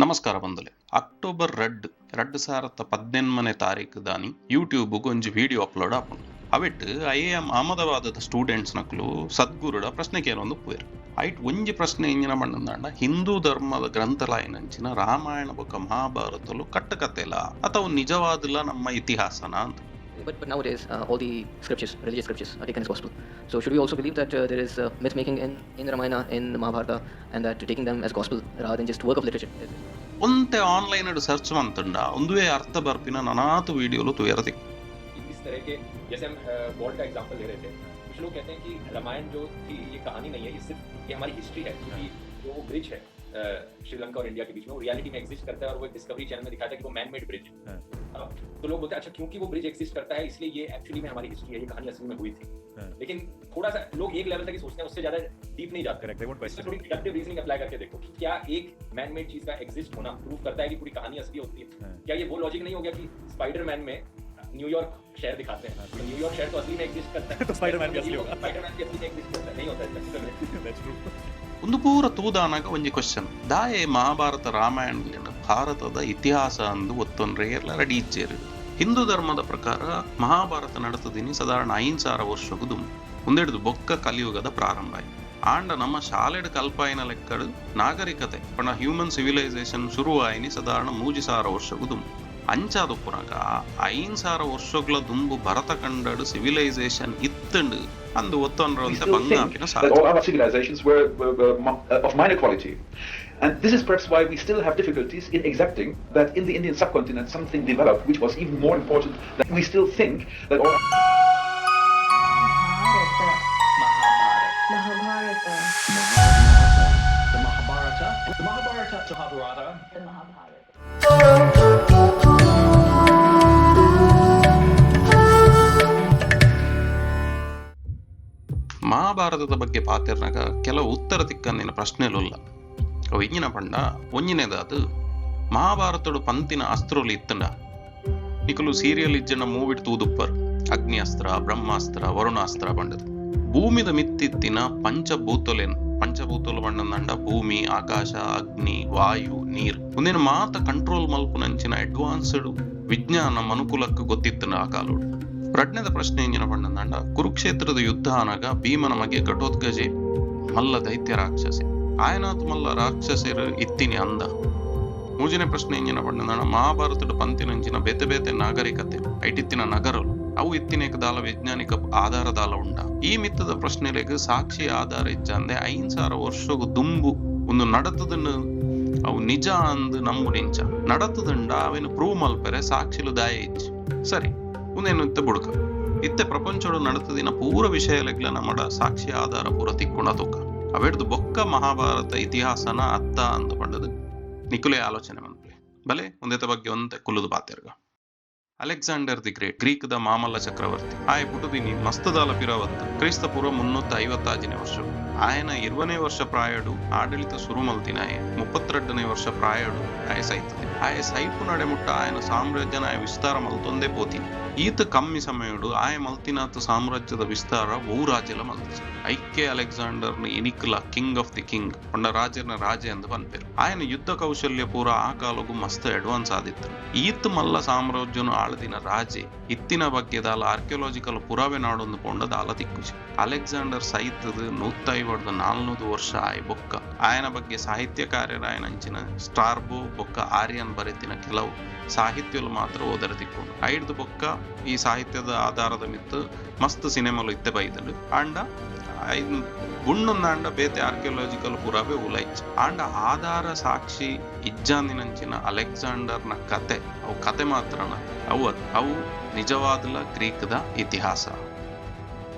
ನಮಸ್ಕಾರ ಬಂಧುಲೆ. ಅಕ್ಟೋಬರ್ 2, 2018ನೇ ತಾರೀಕು ದಾನಿ ಯೂಟ್ಯೂಬ್ಗೆ ಒಂಜಿ ವಿಡಿಯೋ ಅಪ್ಲೋಡ್ ಆಪುಂಡು. ಅವೆಟ್ ಐಐಎಂ ಅಹಮದಾಬಾದದ ಸ್ಟೂಡೆಂಟ್ಸ್ ನಕುಲು ಸದ್ಗುರುಡ ಪ್ರಶ್ನೆ ಕೇನೊಂದು ಪೋಯೆರ್. ಐಟ್ ಒಂಜಿ ಪ್ರಶ್ನೆ ಎಂಚಿನ ಪಂಡಂದಾಂಡ, ಹಿಂದೂ ಧರ್ಮದ ಗ್ರಂಥಲಾಯಿನಂಚಿನ ರಾಮಾಯಣ ಬೊಕ್ಕ ಮಹಾಭಾರತಲು ಕಟ್ಟುಕತೆಲ ಅಥವಾ ನಿಜವಾದಲ ನಮ್ಮ ಇತಿಹಾಸನ ಅಂತ. But nowadays, all the scriptures, religious scriptures, are taken as gospel. So should we also believe that there is myth making in Ramayana, in Mahabharata, and that taking them as gospel rather than just work of literature? ಒಂತೆ online search ಮಂತುಂಡ ಒಂದುವೇ ಅರ್ಥ ಬರ್ಪಿನ ನನಾತು ವಿಡಿಯೋಲು ತೂಯರ ತಿಕ್ಕು. इस तरह के, जैसे हम God का example ले रहे थे, कुछ लोग कहते हैं कि रामायण जो थी, ये कहानी नहीं है, ये सिर्फ ये हमारी हिस्ट्री है, क्योंकि जो वो ब्रिज है श्रीलंका और इंडिया के बीच में, वो रियलिटी में एग्जिस्ट करता है और वो एक डिस्कवरी चैनल में दिखाया था कि वो मैन मेड ब्रिज है। हाँ, तो लोग बोलते हैं, अच्छा, क्योंकि वो ब्रिज एग्जिस्ट करता है, इसलिए ये एक्चुअली में हमारी हिस्ट्री है, ये कहानी असली में हुई थी। लेकिन थोड़ा सा लोग एक लेवल तक ही सोचते हैं, उससे ज्यादा डीप नहीं जाते। Correct. They won't इसमें question. थोड़ी डिडक्टिव रीजनिंग अप्लाई करके देखो कि क्या एक मैन मेड चीज का एग्जिस्ट होना प्रूव करता है कि पूरी कहानी असली होती है? क्या ये वो लॉजिक नहीं हो गया कि स्पाइडरमैन में न्यूयॉर्क शहर दिखाते हैं, तो न्यूयॉर्क शहर तो असली में एग्जिस्ट करता है? तो स्पाइडरमैन भी असली होगा। स्पाइडरमैन भी असली में एग्जिस्ट करता है? नहीं होता है। That's true. ಒಂದು ಪೂರ ತೂದಾನಾಗ ಒಂಜಿ ಕ್ವಶನ್, ದಾಯೆ ಮಹಾಭಾರತ ರಾಮಾಯಣ ಭಾರತದ ಇತಿಹಾಸ ಅಂದು ಒತ್ತೊಂದ್ರೆ ಎಲ್ಲ ರೆಡಿ ಇಜ್ಜೇರು? ಹಿಂದೂ ಧರ್ಮದ ಪ್ರಕಾರ ಮಹಾಭಾರತ ನಡೆತದಿನಿ ಸಾಧಾರಣ 5000 ವರ್ಷಕ್ಕೂ ದುಂಬು. ಒಂದೆಡ್ದು ಬೊಕ್ಕ ಕಲಿಯುಗದ ಪ್ರಾರಂಭ ಆಯ್ತು. ಆಂಡ ನಮ್ಮ ಶಾಲೆಡ್ ಕಲ್ಪಾಯಿನ ಲೆಕ್ಕಡು ನಾಗರಿಕತೆ ಪಂಡ ಹ್ಯೂಮನ್ ಸಿವಿಲೈಸೇಷನ್ ಶುರು ಆಯಿನಿ ಸಾಧಾರಣ 3000 ವರ್ಷಕ್ಕೂ ದುಂಬು. ಅಂಚಾದುಪ್ಪುನಗ 5000 ವರ್ಷಗಳ ದುಂಬು ಭರತ ಕಂಡಡು ಸಿವಿಲೈಸೇಷನ್ ಇತ್ತಂಡು ಅಂದು ಒತ್ತೊಂಡ್ರಂತೆ We still think ಬಂಗಾಪಿನ that ಸಾಧ್ಯ. All other civilizations were of minor quality. And this is perhaps why we still have difficulties in accepting that in the Indian subcontinent something developed which was even more important. That we still think that all Mahabharata. The Mahabharata. The Mahabharata. The Mahabharata. The Mahabharata. ಮಹಾಭಾರತದ ಬಗ್ಗೆ ಪಾತೆರ್ನಾಗ ಕೆಲವು ಉತ್ತರ ತಿಕ್ಕಂದಿನ ಪ್ರಶ್ನೆಲುಲ್ಲ. ಅವು ಇಂಜಿನ ಪಂಡ, ಒಂಜಿನೇದಾದು, ಮಹಾಭಾರತಡು ಪಂತಿನ ಅಸ್ತ್ರೊಲು ಇತ್ತಂಡ? ನಿಕುಲು serial ಇಜ್ಜಂಡ ಮೂವಿಡ್ ತೂದುಪ್ಪರ್, ಅಗ್ನಿ ಅಸ್ತ್ರ, ಬ್ರಹ್ಮಾಸ್ತ್ರ, ವರುಣಾಸ್ತ್ರ ಪಂಡದು. ಭೂಮಿದ ಮಿತ್ತಿತ್ತಿನ ಪಂಚಭೂತೊಲೆನ್, ಪಂಚಭೂತೊಲು ಪಂಡಂದಂಡ ಭೂಮಿ, ಆಕಾಶ, ಅಗ್ನಿ, ವಾಯು, ನೀರ್, ಒಂದೇನು ಮಾತ ಕಂಟ್ರೋಲ್ ಮಲ್ಪುನಂಚಿನ ಅಡ್ವಾನ್ಸ್ಡ್ ವಿಜ್ಞಾನ ಮನುಕುಲಕ್ಕೆ ಗೊತ್ತಿತ್ತನ ಆ ಕಾಲೋಡು? ರಡ್ನೆದ ಪ್ರಶ್ನೆ ಎಂಜಿನ ಪಂಡಂದಂಡ, ಕುರುಕ್ಷೇತ್ರದ ಯುದ್ಧ ಆನಾಗ ಭೀಮನ ಮಗೆ ಘಟೋತ್ಕಜೆ ಮಲ್ಲ ದೈತ್ಯ ರಾಕ್ಷಸೆ, ಆಯನಾತ್ ಮಲ್ಲ ರಾಕ್ಷಸರು ಇತ್ತಿನಿ ಅಂದ? ಮೂಜನೇ ಪ್ರಶ್ನೆ ಎಂಜಿನ ಪಂಡಂದಂಡ, ಮಹಾಭಾರತದ ಪಂತಿನಂಚಿನ ಬೇತೆ ಬೇತೆ ನಾಗರಿಕತೆ, ಐಟಿತ್ತಿನ ನಗರಲು ಅವು ಇತ್ತಿನೇಕ ದಾಲ ವೈಜ್ಞಾನಿಕ ಆಧಾರ ದಾಲ ಉಂಡ? ಈ ಮಿತ್ತದ ಪ್ರಶ್ನೆಲೆಗ್ ಸಾಕ್ಷಿ ಆಧಾರ ಇಜ್ಜಂದೆ 5000 ವರ್ಷಗು ದುಂಬು ಒಂದು ನಡತದನ್ನು ಅವು ನಿಜ ಅಂದ್ ನಂಬು ನಿಂಚ? ನಡತದಂಡ ಅವೇನು ಪ್ರೂವ್ ಮಲ್ಪೆರೆ ಸಾಕ್ಷಿಲು ದಾಯ ಇಜ್ಜಿ? ಸರಿ, ಉಂದೇನು ಇತ್ತೆ ಬುಡ್ಕ. ಇತ್ತೆ ಪ್ರಪಂಚಡು ನಡತದಿನ ಪೂರ ವಿಷಯಲೆಗ್ಲ ನಮ್ಮಡ ಸಾಕ್ಷಿ ಆಧಾರ ಪೂರ ತಿಕ್ಕೊಂಡ ತೂಕ. ಅವೆಡ್ದು ಬೊಕ್ಕ ಮಹಾಭಾರತ ಇತಿಹಾಸನ ಅತ್ತ ಅಂದು ಪಂಡದು ನಿಕುಲೆ ಆಲೋಚನೆ ಮನ್ಪುಲೆ. ಬಲೆ, ಒಂದೇತ ಬಗ್ಗೆ ಒಂತೆ ಕುಲ್ಲುದು ಪಾತೆರ್ಗ. ಅಲೆಕ್ಸಾಂಡರ್ the great, ಗ್ರೀಕ್ದ ಮಾಮಲ್ಲ ಚಕ್ರವರ್ತಿ. ಆಯ ಪುಟುದಿನಿ ಮಸ್ತದಾಲ ಪಿರವತ್ತು, ಕ್ರಿಸ್ತ ಪೂರ್ವ 356ನೇ ವರ್ಷ. ಆಯನ 20ನೇ ವರ್ಷ ಪ್ರಾಯಡು ಆಡಳಿತ ಸುರು ಮಲ್ತಿನಾಯೆ 32ನೇ ವರ್ಷ ಪ್ರಾಯಡು ಆಯ ಸೈತದೆ. ಆಯ ಸೈಪು ನಡೆ ಮುಟ್ಟ ಆಯನ ಸಾಮ್ರಾಜ್ಯನ ಆಯ ವಿಸ್ತಾರ ಮಲ್ತೊಂದೇ ಪೋತಿನಿ. ಈತ ಕಮ್ಮಿ ಸಮಯಡು ಆಯ ಮಲ್ತಿನಾಥ ಸಾಮ್ರಾಜ್ಯದ ವಿಸ್ತಾರ ಓ ರಾಜ್ಯಲ ಮಲ್ತಿಜಿ. ಐಕ್ಯ ಅಲೆಕ್ಸಾಂಡರ್ನ ಇನಿಕ್ಲ ಕಿಂಗ್ ಆಫ್ the king ಪಂಡ ರಾಜನ ರಾಜೆ ಎಂದು ಪನ್ಪೇರು. ಆಯನ ಯುದ್ಧ ಕೌಶಲ್ಯ ಪೂರ ಆ ಕಾಲಗು ಮಸ್ತ್ ಅಡ್ವಾನ್ಸ್ ಆದಿತ್ತು. ಈತ ಮಲ್ಲ ಸಾಮ್ರಾಜ್ಯನು ಆಳದಿನ ರಾಜೆ ಇತ್ತಿನ ಬಗ್ಗೆ ದಾಲ ಆರ್ಕಿಯೋಲಾಜಿಕಲ್ ಪುರಾವೆ ನಾಡೊಂದು ಪೊಂಡ ದಾಲ ತಿಕ್ಕುಜಿ. ಅಲೆಕ್ಸಾಂಡರ್ ಸೈತದ 150ರ್ದು 400 ವರ್ಷ ಆಯ್ ಬೊಕ್ಕ ಆಯನ ಬಗ್ಗೆ ಸಾಹಿತ್ಯಕಾರ್ಯರಾಯನಂಚಿನ ಸ್ಟಾರ್ಬೋ ಬೊಕ್ಕ ಆರ್ಯನ್ ಬರೆತಿನ ಕೆಲವು ಸಾಹಿತ್ಯಲು ಮಾತ್ರ ಓದರ ತಿಕ್ಕೊಂಡು. ಐಡ್ದು ಬೊಕ್ಕ ಈ ಸಾಹಿತ್ಯದ ಆಧಾರದ ಮಿತ್ತು ಮಸ್ತ್ ಸಿನಿಮಾಲು ಇತ್ತೆ ಬೈದಳು. ಆಂಡ ಐದು ಗುಂಡೊಂದಾಂಡ ಬೇತೆ ಆರ್ಕಿಯೋಲಾಜಿಕಲ್ ಪುರಾವೆ ಉಲೈಚ್. ಆಂಡ ಆಧಾರ ಸಾಕ್ಷಿ ಇಜ್ಜಾಂದಿನಂಚಿನ ಅಲೆಕ್ಸಾಂಡರ್ನ ಕತೆ ಅವು ಕತೆ ಮಾತ್ರನ ಅವು ಅವು ನಿಜವಾದಲ ಗ್ರೀಕ್ದ ಇತಿಹಾಸ?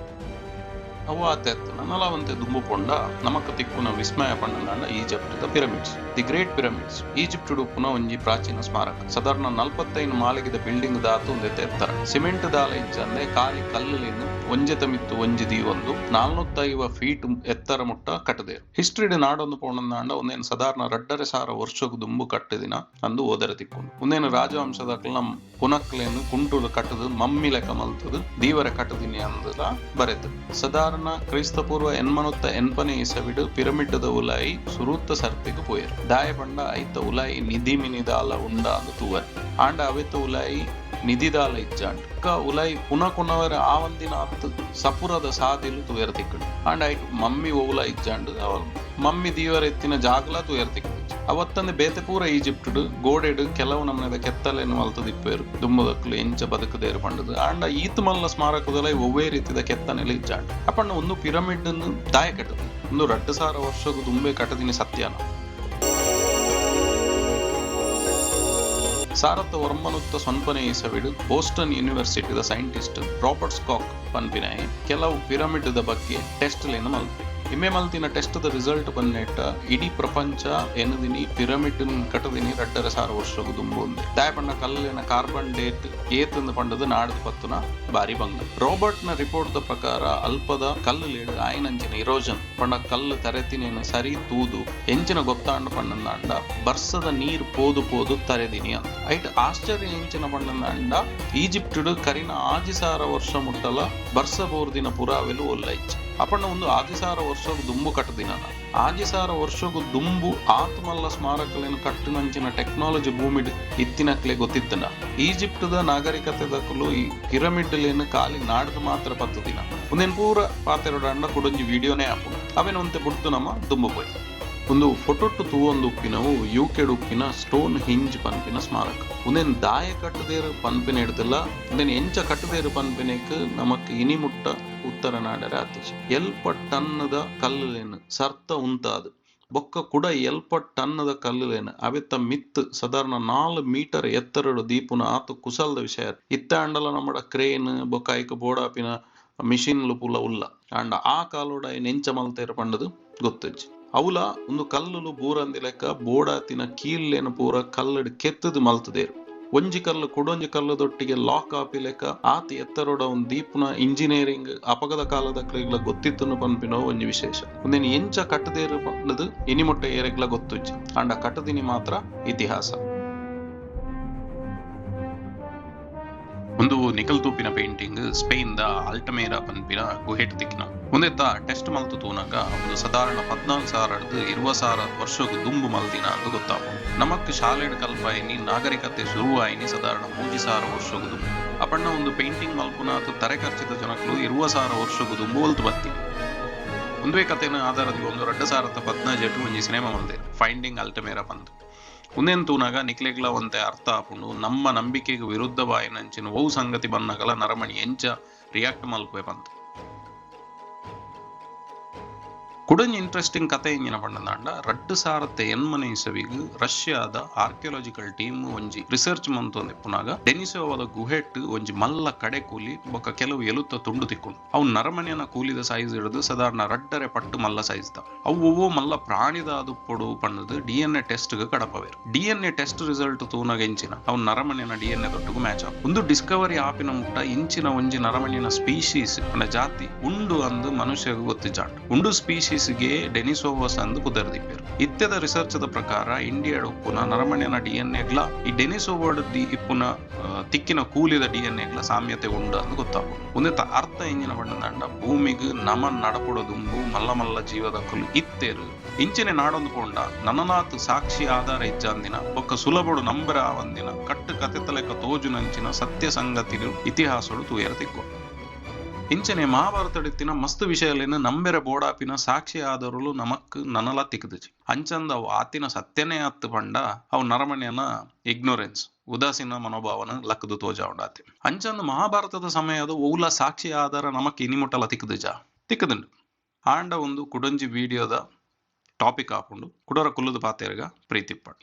ಅವು ಆತೆತ್ತು. ನನಲಾವಂತೆ ದುಂಬು ಪೊಂಡ ನಮಕ್ ತಿಕ್ಕುನ ವಿಸ್ಮಯ ಪಂಡಂದಾಂಡ ಈಜಿಪ್ಟ್ದ pyramids, the great pyramids. Egypt ಉಪ್ಪುನ ಒಂಜಿ ಪ್ರಾಚೀನ ಸ್ಮಾರಕ. ಸಾಧಾರಣ 45 ಮಾಳಿಗೆದ ಬಿಲ್ಡಿಂಗ್ ದಾತು ಒಂದೆತೆ ಎತ್ತರ. ಸಿಮೆಂಟ್ ದಾಲ ಇಜ್ಜಂದೆ ಖಾಲಿ ಕಲ್ಲುಲಿನ ಒಂಜೆತ ಮಿತ್ತು ಒಂಜಿ ದೀವೊಂದು 450 ಫೀಟ್ ಎತ್ತರ ಮುಟ್ಟ ಕಟ್ಟದೆ. ಹಿಸ್ಟ್ರಿಡ್ ನಾಡೊಂದು ಪೋಣಂದಾಂಡ ಒಂದೇನು ಸಾಧಾರಣ 2500 ವರ್ಷಕ್ಕೆ ದುಂಬು ಕಟ್ಟಿದಿನ ಅಂದು ಓದರ ತಿಕ್ಕೊಂಡು. ಒಂದೇನು ರಾಜವಂಶದಕ್ಲ ಪುನಕ್ಲೇನು ಕುಂಟುಲು ಕಟ್ಟದು, ಮಮ್ಮಿ ಲೆಕ್ಕ ಮಲ್ತದು, ದೀವರ ಕಟ್ಟದಿನಿ ಅಂದಲ ಬರೆತು. ಸಾಧಾರಣ ಸಾಧಾರಣ ಕ್ರೈಸ್ತಪೂರ್ವ 880ನೇ ಇಸವಿಡ್ ಪಿರಮಿಡ್ದ ಉಲಾಯಿ ಸುರೂತ್ತ ಸರ್ತಿಗ್ ಪೋಯೆರ್. ದಾಯೆ ಪಂಡ ಐತ ಉಲಾಯಿ ನಿಧಿ ಮಿನಿದಾಲ ಉಂಡ ಅಂದ್ ತೂವರೆ. ಆಂಡ ಅವೆತ ಉಲಾಯಿ ನಿಧಿದಾಲ ಇಜ್ಜಾಂಡ್. ಬೊಕ್ಕ ಉಲಾಯಿ ಪುನ ಕೊನೊವರೆ ಆವಂದಿನಾತ್ ಸಪುರದ ಸಾದಿಲು ತೂಯೆರೆ ತಿಕ್ಕುಂಡು. ಆಂಡ ಐಟ್ ಮಮ್ಮಿ ಒವುಲ ಇಜ್ಜಾಂಡ್. ಮಮ್ಮಿ ದೀವರೆ ಇತ್ತಿನ ಜಾಗಲ ತೂಯೆರೆ ತಿಕ್ಕುಜಿ. ಅವತ್ತಂದೆ ಬೇತೆ ಪೂರ ಈಜಿಪ್ಟ್ ಗೋಡೆಡ್ ಕೆಲವು ನಮೂನೆದ ಕೆತ್ತಲೆನ್ ಮಲ್ತುದು ಇಪ್ಪುವೆರ್. ದುಂಬುದಕ್ಲು ಎಂಚ ಬದುಕುದೆರ್ ಪಂಡುದು. ಆಂಡ ಈತ್ ಮಲ್ಲ ಸ್ಮಾರಕದೊಲೈ ಒವ್ವೇ ರೀತಿದ ಕೆತ್ತನೆಲು ಇಜ್ಜಾಂಡ್. ಅಪಂಡ ಉಂದು ಪಿರಮಿಡ್ ನ್ ದಾಯೆ ಕಟ್ಟುದು? ಉಂದು 2000 ವರ್ಷಗ್ ದುಂಬೇ ಕಟ್ಟುದಿನಿ ಸತ್ಯನ? 1990ನೇ ಇಸವಿಡ್ ಬೋಸ್ಟನ್ ಯೂನಿವರ್ಸಿಟಿದ ಸೈಂಟಿಸ್ಟ್ ರಾಬರ್ಟ್ ಸ್ಕಾಕ್ ಪನ್ಪಿನಾಯೆ ಕೆಲವು ಪಿರಮಿಡ್ ದ ಬಗ್ಗೆ ಟೆಸ್ಟ್ ಲೆನ್ ಮಲ್ತೆ. ಇಂಬೆ ಮಲ್ತಿನ ಟೆಸ್ಟ್ ದ ರಿಸಲ್ಟ್ ಬನ್ನೆಟ್ಟ ಇಡೀ ಪ್ರಪಂಚ ಎನ್ನುದಿನಿ ಪಿರಮಿಡ್ ನ್ ಕಟ್ಟುದಿನಿ 2500 ವರ್ಷಗ್ ದುಂಬು ಉಂದೆ. ದಾಯೆ ಪಂಡ ಕಲ್ಲುಲೆನ ಕಾರ್ಬನ್ ಡೇಟ್ ಏತುಂದು ಪಂಡುದು ನಾಡ್ದ್ ಪತ್ತುನ ಬಾರಿ ಬಂಗ. ರಾಬರ್ಟ್ ನ ರಿಪೋರ್ಟ್ ದ ಪ್ರಕಾರ ಅಲ್ಪದ ಕಲ್ಲುಲೆಡ್ ಆಯಿನಂಚಿನ ಇರೋಷನ್ ಪಂಡ ಕಲ್ಲು ತರೆತಿನೆನ್ ಸರಿ ತೂದು ಎಂಚಿನ ಗೊತ್ತಾಂಡ್ ಪಂಡಂದಾಂಡ ಬರ್ಸದ ನೀರ್ ಪೋದು ಪೋದು ತರೆದಿನಿ ಅಂದ್. ಐಟ್ ಆಶ್ಚರ್ಯ ಎಂಚಿನ ಪಂಡಂದಾಂಡ ಈಜಿಪ್ಟ್ ಡ್ ಕರಿನ 6000 ವರ್ಷ ಮುಟ್ಟಲ ಬರ್ಸ ಬೋರ್ದಿನ ಪುರಾವೆಲು ಒಲ್ಲ ಇಜ್ಜಿ. ಅಪಂಡ ಉಂದು 6000 ವರ್ಷಗ್ ದುಂಬು ಕಟ್ಟುದಿನನ. 6000 ವರ್ಷಗ್ ದುಂಬು ಆತ್ ಮಲ್ಲ ಸ್ಮಾರಕಲೆನ್ ಕಟ್ಟುನಂಚಿನ ಟೆಕ್ನಾಲಜಿ ಭೂಮಿಡ್ ಇತ್ತಿನಕ್ಲೆ ಗೊತ್ತಿತ್ತುಂಡ. ಈಜಿಪ್ಟ್ ದ ನಾಗರಿಕತೆದಕುಲು ಈ ಪಿರಮಿಡ್ ಲೆನ್ ಕಾಲಿ ನಾಡ್ದ್ ಮಾತ್ರ ಪತ್ತುದಿನ. ಉಂದೆನ್ ಪೂರ ಪಾತೆರೊಡಾಂಡ ಕುಡೊಂಜಿ ವಿಡಿಯೋನೇ ಆಪುಂಡು. ಅವೆನ್ ಒಂತೆ ಬುಡ್ದು ನಮ ದುಂಬು ಪೋಯಿ. ಉಂದು ಫೋಟೋಟ್ ತೂವೊಂದು ಉಪ್ಪಿನವು ಯುಕೆಡ್ ಉಪ್ಪಿನ ಸ್ಟೋನ್ ಹಿಂಜ್ ಪನ್ಪಿನ ಸ್ಮಾರಕ. ಉಂದೆನ್ ದಾಯೆ ಕಟ್ಟುದೆರ್ ಪನ್ಪಿನೆಡ್ದುಲ ಉಂದೆನ್ ಎಂಚ ಕಟ್ಟುದೆರ್ ಪನ್ಪಿನೆಕ್ ನಮಕ್ ಇನಿ ಮುಟ್ಟ ಉತ್ತರ ನಾಡರೆ ಆತಿಜಿ. ಎಲ್ಪ ಟನ್ದ ಕಲ್ಲುಲೆನ್ ಸರ್ತ ಉಂತಾದ್ ಬೊಕ್ಕ ಕುಡ ಎಲ್ಪ ಟನ್ದ ಕಲ್ಲುಲೆನ್ ಅವೆತ ಮಿತ್ತ್ ಸಾಧಾರಣ 4 ಮೀಟರ್ ಎತ್ತರಡ್ ದೀಪುನ ಆತ್ ಕುಸಲ್ದ ವಿಷಯ. ಇತ್ತೆ ಆಂಡಲ ನಮಡ ಕ್ರೇನ್ ಬೊಕ್ಕ ಐಕ್ ಬೋಡಾಪಿನ ಮಿಷಿನ್ಲು ಪೂಲ ಉಲ್ಲ. ಆಂಡ ಆ ಕಾಲೊಡು ಐನ್ ಎಂಚ ಮಲ್ತೆರ್ ಪಂಡುದು ಗೊತ್ತಿಜ್ಜಿ. ಅವುಲ ಉಂದು ಕಲ್ಲುಲು ಬೂರಂದಿ ಲೆಕ್ಕ ಬೋಡಾತಿನ ಕೀಲ್ಲೆನ್ ಪೂರ ಕಲ್ಲುಡ್ ಕೆತ್ತುದು ಮಲ್ತುದೆರ್. ಒಂಜಿ ಕಲ್ಲು ಕುಡೊಂಜಿ ಕಲ್ಲುದೊಟ್ಟಿಗೆ ಲಾಕ್ ಆಪಿ ಲೆಕ್ಕ ಆತ್ ಎತ್ತರೊಡ ಒಂದ್ ದೀಪುನ ಇಂಜಿನಿಯರಿಂಗ್ ಅಪಗದ ಕಾಲದಕ್ಲೆಗ್ಲ ಗೊತ್ತಿತ್ತುಂಡು ಪನ್ಪಿನವು ಒಂಜಿ ವಿಶೇಷ. ಉಂದೆನ್ ಎಂಚ ಕಟ್ಟುದೆರ್ ಪಂಡುದು ಇನಿ ಮುಟ್ಟ ಏರೆಗ್ಲ ಗೊತ್ತುಜ್ಜಿ. ಆಂಡ ಕಟ್ಟುದಿನಿ ಮಾತ್ರ ಇತಿಹಾಸ. ಉಂದು ನಿಕಲ್ ತೂಪಿನ ಪೇಂಟಿಂಗ್ ಸ್ಪೇನ್ ದ ಆಲ್ಟಮೇರಾ ಪನ್ಪಿನ ಗುಹೆಟ್ ತಿಕ್ಕಿನ. ಉಂದೆತ್ತ ಟೆಸ್ಟ್ ಮಲ್ತು ತೂನಗ ಉಂದು ಸಾಧಾರಣ 14,000 ಡ್ದ್ 20,000 ವರ್ಷಗ್ ದುಂಬು ಮಲ್ದಿನ ಅಂದ್ ಗೊತ್ತಾಪುಂಡು. ನಮಕ್ ಶಾಲೆಡ್ ಕಲ್ಪಾಯಿನಿ ನಾಗರಿಕತೆ ಶುರು ಆಯಿನಿ ಸಾಧಾರಣ 3,000 ವರ್ಷಗ್ ದುಂಬು. ಅಪಂಡ ಉಂದು ಪೇಂಟಿಂಗ್ ಮಲ್ಪುನಾತ್ ತರೆ ಖರ್ಚಿದ ಜನಕ್ಲು 20,000 ವರ್ಷಗ್ ದುಂಬು ಒಲ್ತು ಬತ್ತಿನಿ. ಉಂದುವೇ ಕತೆನ್ ಆಧಾರ ದೀವೊಂದು 2015 ಒಂಜಿ ಸಿನಿಮಾ ಮಲ್ದೆರ್ ಫೈಂಡಿಂಗ್ ಆಲ್ಟಮೇರಾ ಪಂದ್. ಉಂದೆನ್ ತೂನಗ ನಿಕ್ಲೆಗ್ಲ ಒಂತೆ ಅರ್ಥ ಆಪುಂಡು ನಮ್ಮ ನಂಬಿಕೆಗ್ ವಿರುದ್ಧವಾಯಿನಂಚಿನ ಒವು ಸಂಗತಿ ಬನ್ನಗಲ ನರಮಣಿ ಎಂಚ ರಿಯಾಕ್ಟ್ ಮಲ್ಪುವೆ ಪಂದ್. ಕುಡೊಂಜಿ ಇಂಟ್ರೆಸ್ಟಿಂಗ್ ಕತೆ ಎಂಜಿನ ಪಂಡಂದಾಂಡ 2008ನೇ ಇಸವಿಗ್ ರಷ್ಯಾದ ಆರ್ಕಿಯೋಲಾಜಿಕಲ್ ಟೀಮ್ ಒಂಜಿ ರಿಸರ್ಚ್ ಮಂತೊಂದು ಇಪ್ಪುನಾಗ ಡೆನಿಸೋವಾದ ಗುಹೆಟ್ ಒಂಜಿ ಮಲ್ಲ ಕಡೆ ಕೂಲಿ ಬೊಕ್ಕ ಕೆಲವು ಎಲುತ್ತ ತುಂಡು ತಿಕ್ಕುಂಡು. ಅವು ನರಮನಿಯನ ಕೂಲಿದ ಸೈಜ್ ಹಿಡಿದು ಸಾಧಾರಣ 2.5 ಪಟ್ಟು ಮಲ್ಲ ಸೈಜ್ ದ. ಅವು ಒವ್ವೋ ಮಲ್ಲ ಪ್ರಾಣಿದ ಆದುಪ್ಪೊಡು ಪಂಡದು ಡಿಎನ್ಎ ಟೆಸ್ಟ್ ಗ್ ಕಡಪವೇರು. ಡಿಎನ್ಎ ಟೆಸ್ಟ್ ರಿಸಲ್ಟ್ ತೂನಗ ಎಂಚಿನ ಅವು ನರಮನಿಯನ ಡಿಎನ್ಎ ದೊಟ್ಟುಗು ಮ್ಯಾಚ್ ಆಪು. ಉಂದು ಡಿಸ್ಕವರಿ ಆಪಿನ ಮುಟ್ಟ ಇಂಚಿನ ಒಂಜಿ ನರಮನಿಯನ ಸ್ಪೀಶೀಸ್ ಪಂಡ ಜಾತಿ ಉಂಡು ಅಂದ್ ಮನುಷ್ಯಗ್ ಗೊತ್ತಿಜ್ಜಾಂಡ್. ಉಂಡು ಸ್ಪೀಶೀಸ್ ಗೆ ಡೆನಿಸೋವಾಸ್ ಅಂದ್ ಪುದರ್ ದೀಪೆರ್. ಇತ್ತೆದ ರಿಸರ್ಚ್ ದ ಪ್ರಕಾರ ಇಂಡಿಯಾಡ್ ಉಪ್ಪುನ ನರಮಣ್ಯನ ಡಿಎನ್ಎ ಗ್ಲ ಈ ಡೆನಿಸೋವಾಡ್ ಡಿ ಇಪ್ಪುನ ತಿಕ್ಕಿನ ಕೂಲಿದ ಡಿಎನ್ಎ ಗ್ಲ ಸಾಮ್ಯತೆ ಉಂಡು ಅಂದ್ ಗೊತ್ತಾಪುಂಡು. ಉಂದೆತ ಅರ್ಥ ಎಂಜಿನ ಪಂಡಂದಾಂಡ ಭೂಮಿಗ್ ನಮ ನಡಪುಡ ದುಂಬು ಮಲ್ಲ ಮಲ್ಲ ಜೀವದಕುಲು ಇತ್ತೆರ್. ಇಂಚಿನೆ ನಾಡೊಂದು ಪೋಂಡ ನನನಾತ್ ಸಾಕ್ಷಿ ಆಧಾರ ಇಜ್ಜಾಂದಿನ ಬೊಕ್ಕ ಸುಲಭಡು ನಂಬರ ಆವಂದಿನ ಕಟ್ಟು ಕತೆತ ಲೆಕ್ಕ ತೋಜುನಂಚಿನ ಸತ್ಯ ಸಂಗತಿಲು ಇತಿಹಾಸೊಡು ತೂಯೆರೆ ತಿಕ್ಕುವ. ಇಂಚನೆ ಮಹಾಭಾರತಡಿತ್ತಿನ ಮಸ್ತ್ ವಿಷಯಲೆನ್ ನಂಬೆರೆ ಬೋಡಾಪಿನ ಸಾಕ್ಷಿ ಆಧಾರಲು ನಮಕ್ ನನಲ ತಿಕ್ಕುದುಜಿ. ಅಂಚಂದ ಅವು ಆತಿನ ಸತ್ಯನೇ ಅತ್ತು ಪಂಡ ಅವು ನರಮಣ್ಯನ ಇಗ್ನೋರೆನ್ಸ್ ಉದಾಸೀನ ಮನೋಭಾವನ ಲಕ್ಕದು ತೋಜಾವುಂಡಾತೆ. ಅಂಚಂದ ಮಹಾಭಾರತದ ಸಮಯದ ಓಲ ಸಾಕ್ಷಿ ಆಧಾರ ನಮಕ್ ಇನಿಮುಟ್ಟಲ ತಿಕ್ಕುದುಜ ತಿಕ್ಕುದುಂಡು. ಆಂಡ ಒಂದು ಕುಡೊಂಜಿ ವಿಡಿಯೋದ ಟಾಪಿಕ್ ಆಪುಂಡು. ಕುಡೊರ ಕುಲ್ಲುದು ಪಾತೆರ್ಗ ಪ್ರೀತಿಪ್ಪಡ್.